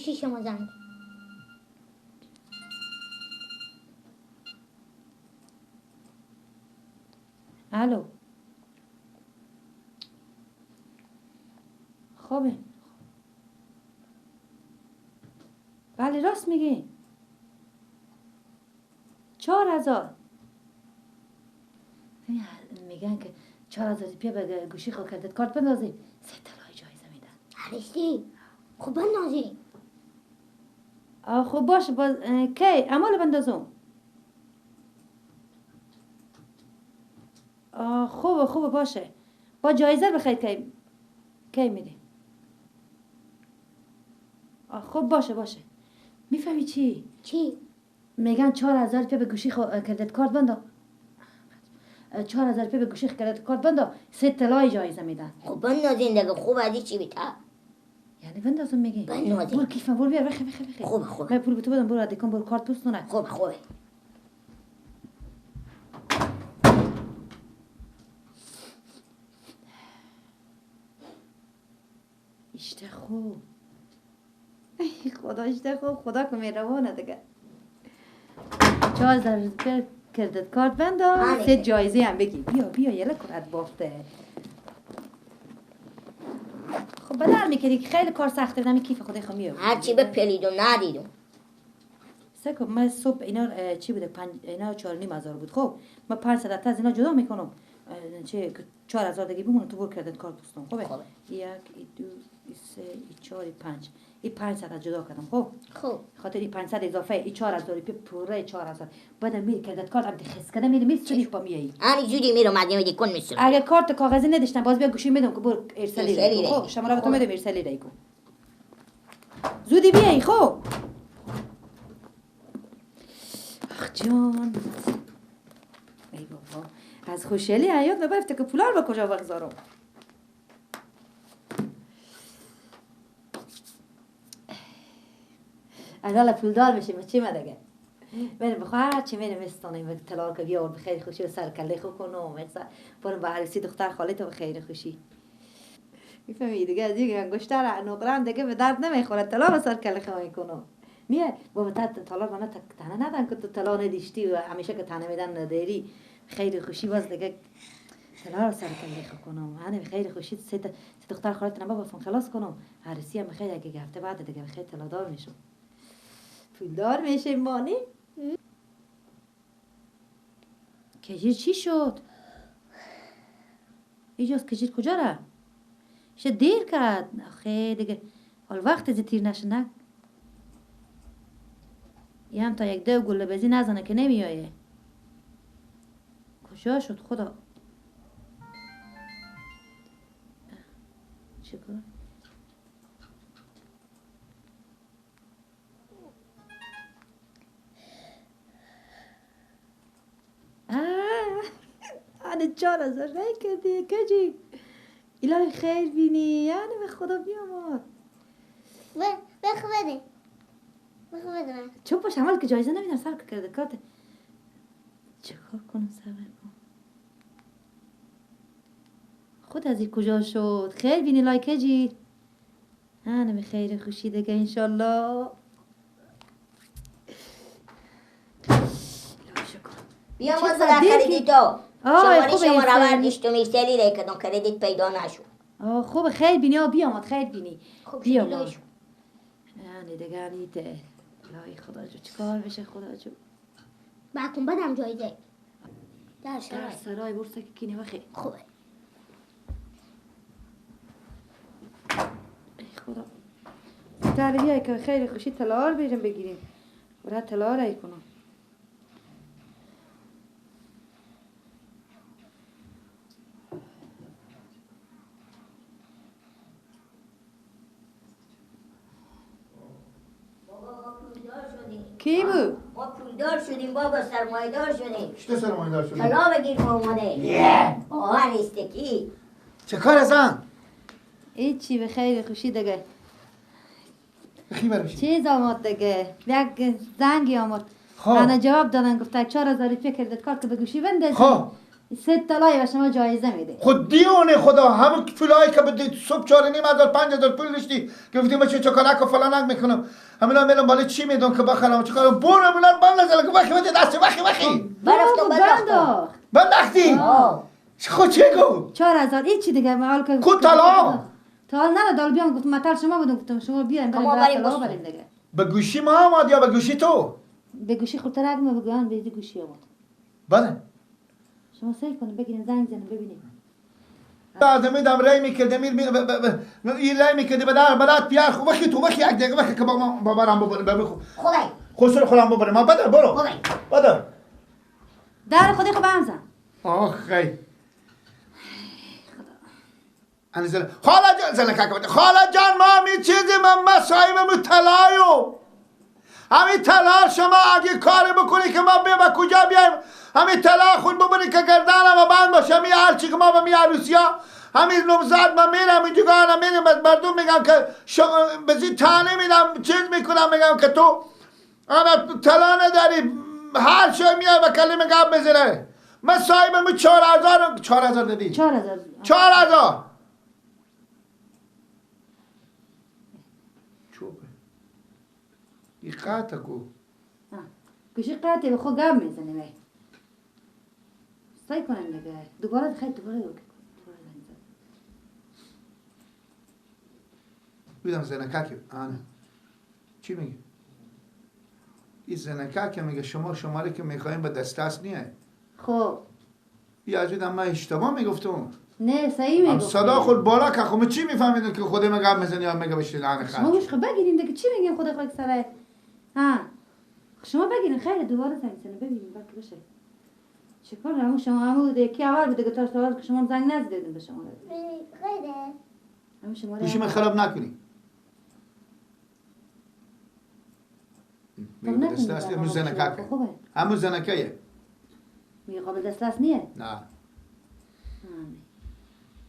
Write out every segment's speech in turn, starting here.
گوشی شما زنگ. الو. خوبه. بله راست میگی. 4000 میگن که 4000 روپیه به گوشی خود کردت کارت بندازیم 3 طلای جایزه میدن. عرشتی خب بندازیم. خب باشه باز کی عمال بندازم. خوبه خوبه باشه. با جایزه بخیر کی میدیم. خب باشه باشه. میفهمی چی؟ چی؟ میگن 4000 روپیه به گوشی کردت کارت بندا. 4000 روپیه به گوشی کردت کارت بندا 3 طلای جایزه میدن. خب بندازین دیگه، خوب از چی بیتر؟ یعنی بندازم میگی؟ بندازین. برو کیفم برو بیار بخیر بخیر بخیر. خوب خوب. من پول به تو بدم برو دکان برو کارت پوست نه. خوب خوبه. اشته خوب. ای خدا اشته خوب، خدا که مهربانه دیگه. 4000 روپیه کردت کارت بندا 3 جایزه هم بگی. بیا بیا یله کارت بافته. خب بدل میکردی که خیلی کار سخته. همین کیف خدای خو میاد. هرچی به پلیدم ندیدم. سکو من صبح اینا چی بوده اینا 4,500 بود. خب من 500 تا از اینا جدا میکنم چه 4000 دیگه بمونه تو برو کردت کارت پستم. خوبه؟ 1 2 3 4 5 این 500 جدا کردم. خب خب خاطر این 500 اضافه این 4000 روپیه پوره 4000 بعد میری کردت کارت هم خس کردم میری میسونی پا میایی. آنی زودی میرم مدیم دی کن میسونم. اگه کارت کاغذی نداشتم باز بیا گوشی میدم که برو ارسالی رای. خب شماره به تو میدم ارسالی رای کن. زودی بیای. خب آخ جان ای بابا از خوشحالی حیات نبرفته که پولا رو به کجا بگذارم. اول پولدار میشیم چی ما دیگه بریم بخواه چی میریم استانیم طلا که بیار به خیر خوشی و سر کله خو کنم مثلا برم به عروسی دختر خاله تو به خیر خوشی. میفهمی دیگه از این انگشتر نقره دیگه به درد نمیخوره طلا رو سر کله خو میکنم. میه بابا تا طلا من تنه ندن که تو طلا ندیشتی و همیشه که تنه میدن نداری. خیر خوشی باز دیگه طلا رو سر کله خو کنم. انا به خیر خوشی سه دختر خالت بابا فون خلاص کنم. عروسی هم خیر اگه هفته بعد دیگه خیر طلادار میشم. پولدار میشه مانی. کجیر چی شد؟ ایجاز کجیر کجا را؟ شه دیر کرد. آخه دیگه حال وقت از تیر نشه نه؟ یه هم تا یک دو گله بزی نزنه که نمیایه. کجا شد خدا؟ چیکار؟ انا 4000 نکردی کجی؟ الهی خیر بینی یعنی به خدا بیامد. بخو بده بخو بده من. چون باش عمل که جایزه نمیدم سر کرده کارت. چیکار کنم صبر کن. خود از این کجا شد؟ خیر بینی لای کجی؟ انا به خیر خوشی دیگه انشالله. بیا ما زدن کردیتو. شماره شما رو برداشتم ارسالی رای کردم کردیت پیدا نشد. خوب خیر بینی بیامد خیر بینی. بیامد. یعنی دیگه نیته. الهی خدا جو چیکار بشه خدا جو. بکن بدم جایزه. در سرای. در سرای برسه که کینه بخیر. خوبه. ای خدا. تعالی که خیر خوشی طلا رو بریم بگیریم. برای طلا رای کنم. کی بود؟ ما پولدار شدیم بابا، سرمایه دار شدیم. چطور سرمایه دار شدیم؟ طلا بگیر ما اومده. آها نیستکی. چه کار ازن؟ هیچی به خیر خوشی دیگه. خیبر بشی. چیز آمد دیگه. یک زنگی آمد. خب. انا جواب دادن گفت 4000 روپیه کردت کارت به گوشی بندازی. خب. سه طلای به شما جایزه میده. خود دیونه خدا همون پولایی که بدید صبح 4,500 5,000 پول داشتی گفتی من چه چکارک و فلانک میکنم همینا میرم بالا چی میدم که بخرم چیکار برو بلند بند نزل که وقتی بده دست وقتی وقتی برفتم بنداخت بنداختی خود چه گو 4000 هیچ دیگه حال که کو طلا تا نه دال بیام گفتم مطل شما بودم گفتم شما بیاین بریم دیگه. به گوشی ما آمد یا به گوشی تو؟ به گوشی خودت ما بگم به گوشی آمد. بله شما سعی کنید بگیرین زنگ بزنین ببینید. بعد میدم رای میکرد این رای میکرد به در بلد پیار خو وقتی تو وقتی یک دقیقه وقتی که بابا ببرم ببرم خدای خسرو خودم ببرم ما بدر برو بدر در خودی خب هم زن. آخی خدا خاله جان زنه کاکا خاله جان ما می چیزی من مصاحبم طلایو همین طلا شما اگه کار بکنی که ما بیا کجا بیایم همین طلا خود ببری که گردنم بند باشه همین هرچی که ما به می عروسیا همین نمزاد من میرم اینجا میرم از مردم میگم که بزی تانه میدم چیز میکنم میگم که تو انا طلا نداری هر شی میای و کلمه گپ میزنه. من صاحبم 4000 4000 دادی 4000 4000 چوبه این قطع کو گوشی قطعه به خود گم میزنیم ای سعی کنم دیگه دوباره خیلی دوباره زنگ زد بیدم زنکه آنه چی میگه؟ این زنکه که میگه شما شماره که میخوایم به دست نیه. خب یه از من اشتباه میگفتم. نه صحیح میگفت. صدا خود بالا که خب چی میفهمیدم که خود میگم میزنی یا میگه بشین لعن خرج. شما گوش خب بگیرین دیگه چی میگیم خود خاک سره. ها شما بگیرین خیلی دوباره زنگ بزنین ببینیم بلکه بشه. چیکار همون شما همون یکی اول بود دیگه تا که شما زنگ نزدیدین به شما. خیلی همون شما گوشی من خراب نکنی. میگه دست همون زنکه. همون زنکه. میگه قابل دسترس نیه؟ نه.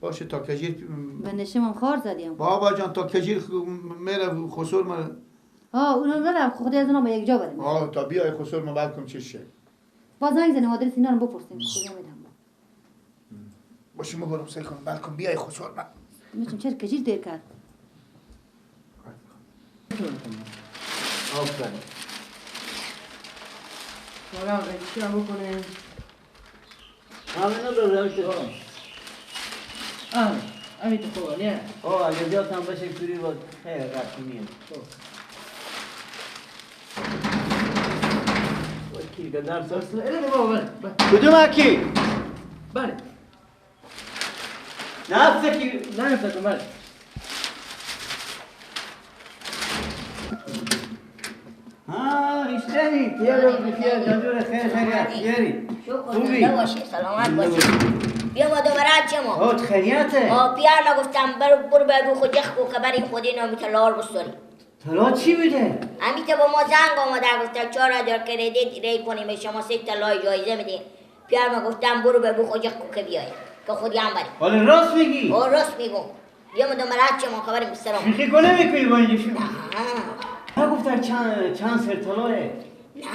باشه تا کجیر به نشم خار زدیم. بابا جان تا کجیر میره خسور من اونم نه خودی از اونا با یک جا بریم. تا بیای خسور من بعد کم چه شه. باز زنگ زنیم آدرس اینا رو بپرسیم کجا میدم. باشه ما برم سعی کنم بعد کم بیای خسور من. میتونم چرا کجیر دیر کرد؟ آفرین. حالا قیچی هم بکنیم. همینو ببرم که همین تو خوبه نه؟ اگه زیاد هم باشه کوری با خیلی قطعی میاد. کی که درس اصلا اینه بابا بله. کدوم اکی؟ بله. نه کی نه فکر بله. ها اشتری تیارو بخیر جانجور خیر خیر تیاری خوبی باشه سلامت باشی. بیا ما دوباره چما ها خیریته پیار نگفتم برو بگو خود کو خبر این خودی نامی طلا رو بساری. طلا چی بوده؟ همین که با ما زنگ آمده گفتم 4000 کردیت ری کنیم شما 3 طلای جایزه میدیم. پیار ما گفتم برو بگو خود کو که بیای که خودی هم بریم. حالا راست میگی؟ راست میگم. بیا ما دوباره چما خبر سلام. شوخی کنه میکنی با اینجا شوخی؟ نه گفتن چند سر طلاه؟ نه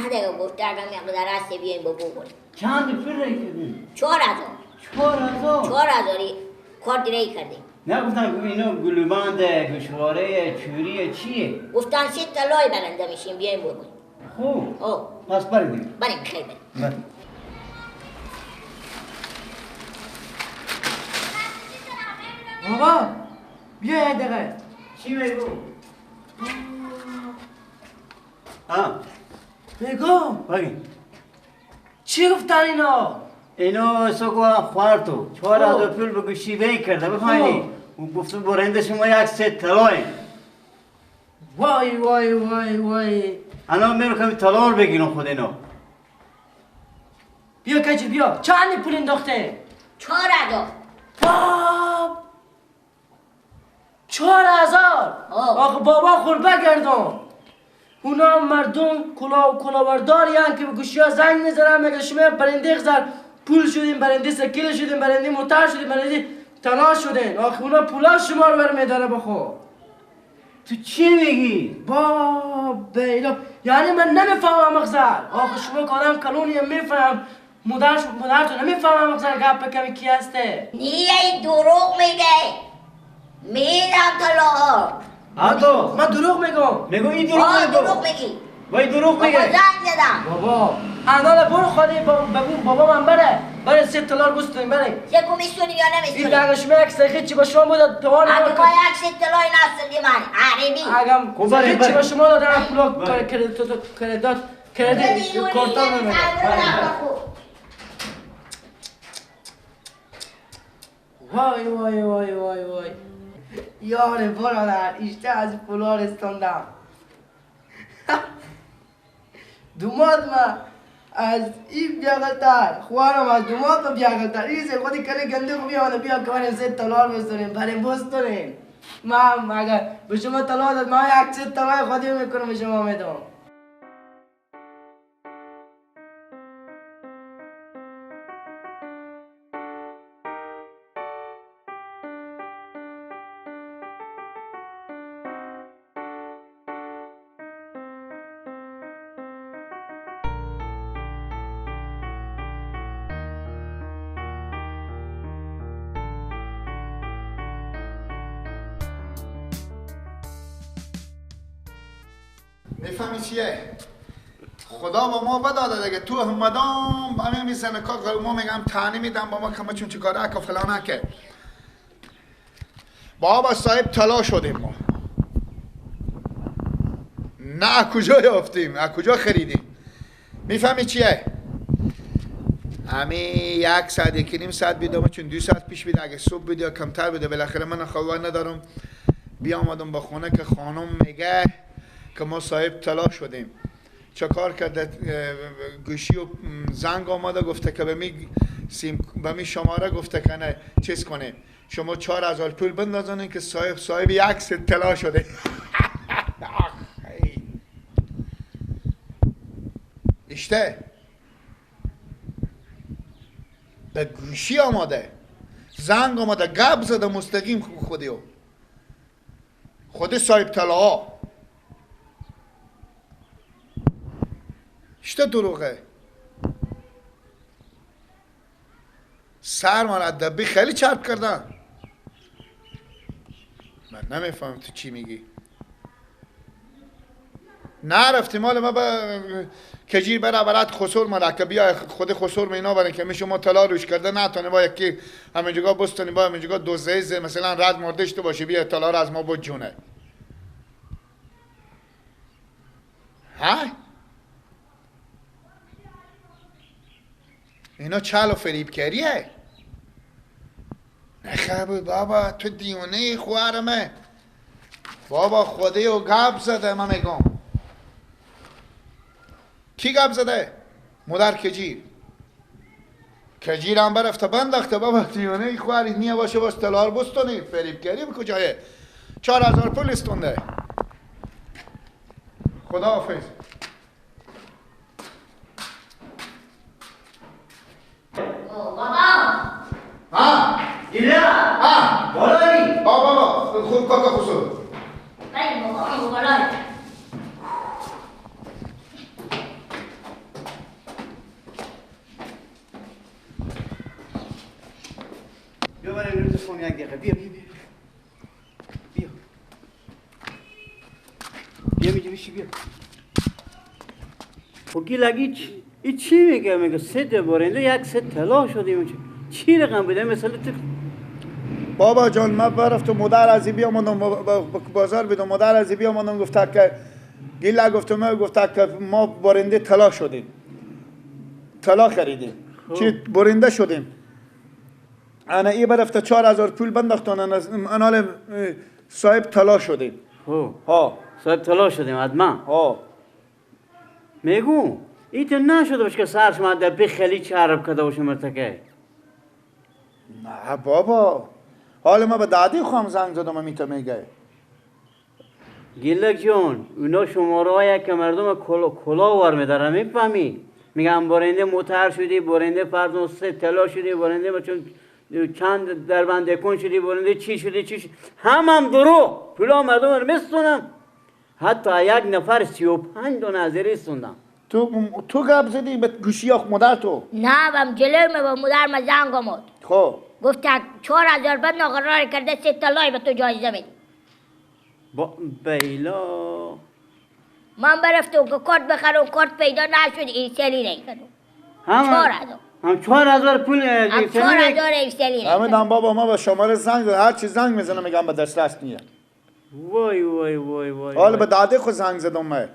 دیگه گفتن هم یه راست بیایم با بگو. چند پول ری کردیم؟ 4000. 4000 4000 کارت ری کردیم. نه گفتن اینا گلوبنده گوشواره چوریه چیه؟ گفتن 3 طلای برنده میشیم بیایم بگو. خوب. پس بریم. بریم خیر بریم. بابا بیا یه دقیقه. چی میگو؟ بگو بگی چی گفتن اینا؟ اینا سگو خوارتو 4000 پول به گوشی بی کرده بفهمی؟ و گفتم برنده شما یک سه طلاه. وای وای وای وای الان میرم کمی طلا رو بگیرم خود اینا. بیا کجی بیا. چند پول انداخته؟ 4000. باب 4000. آخه بابا خور بگردم. اونا مردم کلاورداری هن که به گوشی ها زنگ میزنن میگه شما پرنده خزر پول شدیم، پرنده سکیل شدیم، پرنده موتر شدیم، پرنده طلا شدین. آخه اونا پولا شما رو برمیداره بخو. تو چی میگی؟ باب اینا یعنی من نمیفهمم مخزر. آخه شما که آدم کلونیم میفهم. مادر تو نمیفهمم مقصد گپ کمی کی هسته. نیه این دروغ میگه. میدم طلا. ها تو من دروغ میگم. میگم این دروغ میگه. دروغ میگی. وای دروغ میگه. بابا زنگ زدم. بابا انا برو خانه بابا من بره. برای 3 طلا بستونیم بره. چه میستونیم یا نمیستونیم؟ این دغش یک سخی چی با شما بود توان اگه ما یک سه طلای نستوندی من عربی. اگم چی با شما دادم پولا کردیت کردیت کارت من. وای وای وای وای وای یار برادر ایشته از پولا رستوندم. دوماد ما از این بیاغلتر خوارم از دوماد ما بیاغلتر این سر خودی کلی گنده خو بیانه بیا که بریم 3 طلا بستونیم بریم بستونیم. ما اگر به شما طلا داد ما یک 3 طلای خودی میکنم به شما میدم. میفهمی چیه؟ خدا با ما بداده دیگه. تو هم مدام همه میزنه کار ما میگم تعنی میدم با ما که ما چون چیکاره که فلانه که بابا صاحب طلا شدیم ما. نه کجا یافتیم، از کجا خریدیم؟ میفهمی چیه؟ همین 1 ساعت 1.5 ساعت بیدم چون 2 ساعت پیش بیده اگه صبح بیده یا کمتر بیده. بالاخره من خبر ندارم. بیامدم با خونه که خانم میگه که ما صاحب طلا شدیم. چه کار کرده؟ گوشی و زنگ آمده گفته که به می شماره گفته که نه چیز کنه شما 4000 پول بندازنین که صاحب یک ست طلا شده. اشته به گوشی آماده زنگ آماده گپ زده مستقیم خودیو خودی صاحب طلا ها. اشته دروغه. سر من دبی خیلی چرب کردن. من نمیفهمم تو چی میگی. نرفتی مال ما با کجیر بره برات خسور مرکب بیا خود خسور مینا برن که می شما طلا روش کرده نتونه با یکی همینجا بستونی با همینجا دوزه مثلا رد مردش تو باشه بیا طلا رو از ما بود جونه. ها اینا چل و فریبکاریه. نخبر بابا تو دیونه خوارمه بابا. خودی و گپ زده. من میگم کی گپ زده؟ مادر کجیر. کجیر هم برفته بنداخته بابا دیونه خواری نیه باشه باز تلار بستونی فریبکاری به کجایه؟ 4000 پول استونده. خدا حافظ. ها ایلا ها بالایی بابا خوب کاکا خسرو بریم بابا بالایی. بیا بریم تلفن یک دقیقه. بیا بیا بیا بیا بیا میگه بشی بیا. خب لگی این چی میگه؟ میگه 3 برنده 1 ست طلا شدیم. چی رقم بوده مثلا تو؟ بابا جان من برفتم مادر از بیامدم بازار بیدم مادر از بیامدم گفته که گیلا گفتم گفته که ما برنده طلا شدیم طلا خریدیم چی برنده شدیم. انا ای برفته 4000 پول بنداختن انا صاحب طلا شدیم. ها صاحب طلا شدیم حتما. ها میگم این تو نشده باشه که سرش ما دبی خیلی چرب کرده باشه مرتکه. نه بابا حالا ما به دادی خواهم زنگ زدم میتا میگه گیلک جون اونا شماره هایی که مردم کلا وار میدارن میفهمی؟ میگم برنده مطهر شدی برنده فرض 3 طلا شدی برنده چون چند دربنده کن شدی برنده چی شدی چی شدی هم دروغ پولا مردم رو میستونم. حتی یک نفر 35 دونه از استوندم. تو گپ زدی به گوشی آخ مادر تو؟ نه بم جلوی ما با مادر ما زنگ آمد. خب گفت 4000 بند ناقرار کرده 3 طلای به تو جایزه میدی. با بیلا من برفتم که کارت بخرم، کارت پیدا نشد، ایسلی نکردم. 4000 هم 4000 پول هم 4000 ایسلی. همه بابا ما با شماره زنگ زد، هر چی زنگ میزنم میگم به دسترس نیه. وای وای وای وای. حالا به داده خود زنگ زدم من.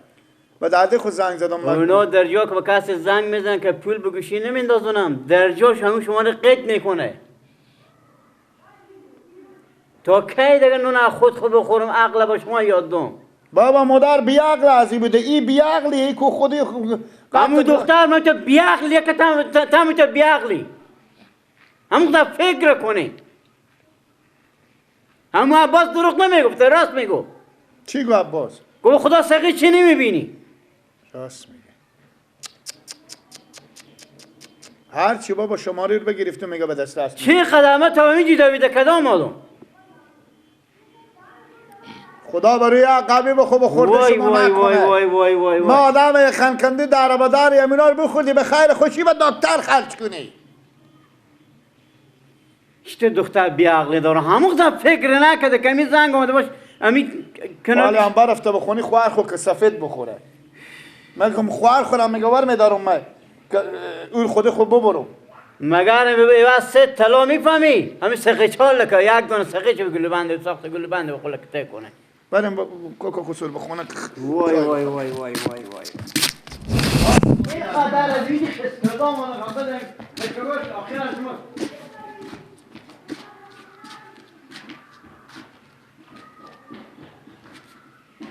به داده خود زنگ زدم من. اونا در جا که به کسی زنگ میزنن که پول به گوشی نمیندازونم، در جاش همون شما رو قید میکنه. تا کی دیگه نون خود بخورم، عقل با شما یاد دوم. بابا مادر بیعقل ازی بوده، ای بیعقلی، ای کو خودی همون دختر من تو بیعقلی که تم تو بیعقلی. همون تا فکر کنی. همون عباس دروغ نمیگفت، راست میگفت. چی گفت عباس؟ گفت خدا سقی چی نمیبینی؟ راست میگه. هر چی بابا شماره رو بگرفته میگه به دست راست. چی خدمت تا اینجی دویده کدام آدم؟ خدا برای عقبی بخو بخورده شما نکنه. وای وای وای وای. ما آدم خنکنده دربدار یمینا رو بخوردی به خیر خوشی و دکتر خرج کنی. چه دختر بیعقلی داره، همون فکر نکرده که می زنگ اومده باش امی کنار. حالا هم برفته بخونی خوار خو که سفید بخوره. من گفتم خوار خورم میگه ور میدارم من اون خود خود ببرم. مگر به سه طلا میفهمی؟ همین سقه چال که یک دونه سقه چه گل بنده ساخت گل بنده بخوره که کنه. بریم کوکو خسور بخونه. وای وای وای وای وای وای. این قدر از این استقام اون قبل از آخرش.